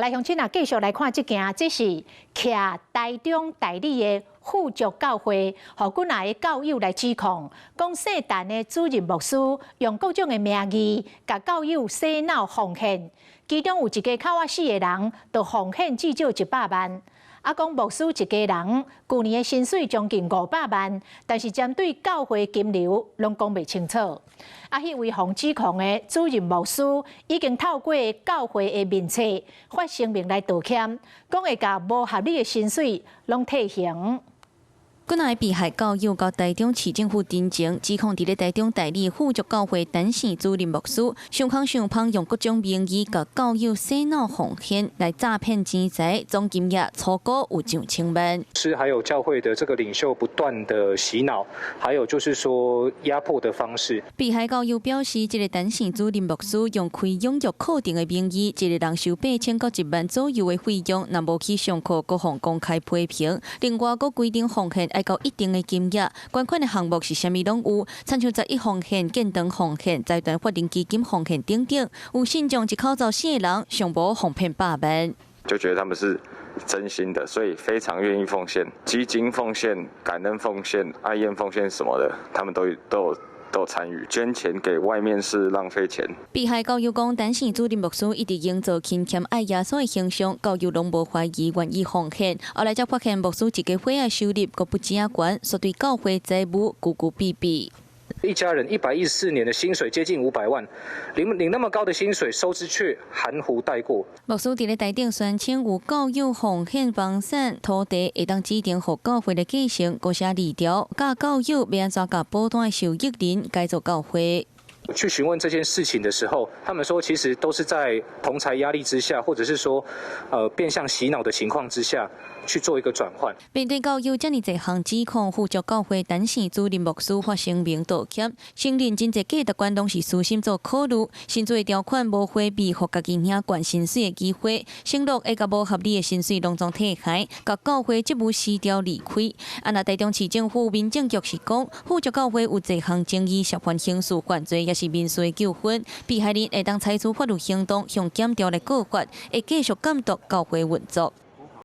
來，鄉親啊，繼續來看這件，這是徛台中大里的富足教會，予幾若个教友來指控，講姓陳的主任牧師用各種的名義，共教友洗腦奉獻，其中有一家口仔四个人，就奉獻至少100萬。啊，講牧師一家人舊年的薪水將近500萬，但是針對教會金流攏講袂清楚。啊，彼位予指控的主任牧師已經透過教會的面冊發聲明來道歉，講會共無合理的薪水攏退還。幾若个被害教友到台中市政府陳情，指控佇咧台中大里富足教會陳姓主任牧師，傷空傷芳用各種名義共教友洗腦奉獻來詐騙錢財，總金額初估有上千萬。是還有教會的這個領袖不斷的洗腦，還有就是說壓迫的方式。被害教友表示，這個陳姓主任牧師用開養育課程的名義，一個人收8000到1萬左右的費用，若無去上課，閣予公開批評。另外，閣規定奉獻愛到一定的金額，捐款的項目是啥物攏有，親像十一奉獻、建堂奉獻、財團法人基金奉獻等等。有信眾一口走四個人，上無予騙100萬。就覺得他們是真心的，所以非常願意奉獻，基金奉獻、感恩奉獻、愛宴奉獻什麼的，他們都有參與。捐錢給外面是浪費錢。被害教友講，陳姓主任牧師一直營造勤儉愛耶穌的形象，教友攏無懷疑，願意奉獻。後來才發現牧師一家伙仔收入閣不止遐懸，煞對教會財務龜龜閉閉。一家人114年的薪水接近500萬，領那麼高的薪水，收支卻含糊帶過。牧師佇咧台頂宣稱有教友奉獻房產土地，會當指定予教會來繼承，閣寫字條，教教友欲按怎共保單的受益人改做教會。去詢問這件事情的時候，他們說其實都是在同儕壓力之下，或者是說，變相洗腦的情況之下去做一個轉換。面對教友遮爾濟項指控，富足教會陳姓主任牧師發聲明道歉，承認真濟價值觀攏是私心做考慮，薪資條款無迴避予家己領懸薪水的機會，承諾會共無合理的薪水攏總退還，共教會職務辭掉離開。啊，若台中市政府民政局是講，富足教會有濟項爭議涉犯刑事犯罪，抑是民事的糾紛，被害人會當採取法律行動向檢調來告發，會繼續監督教會運作。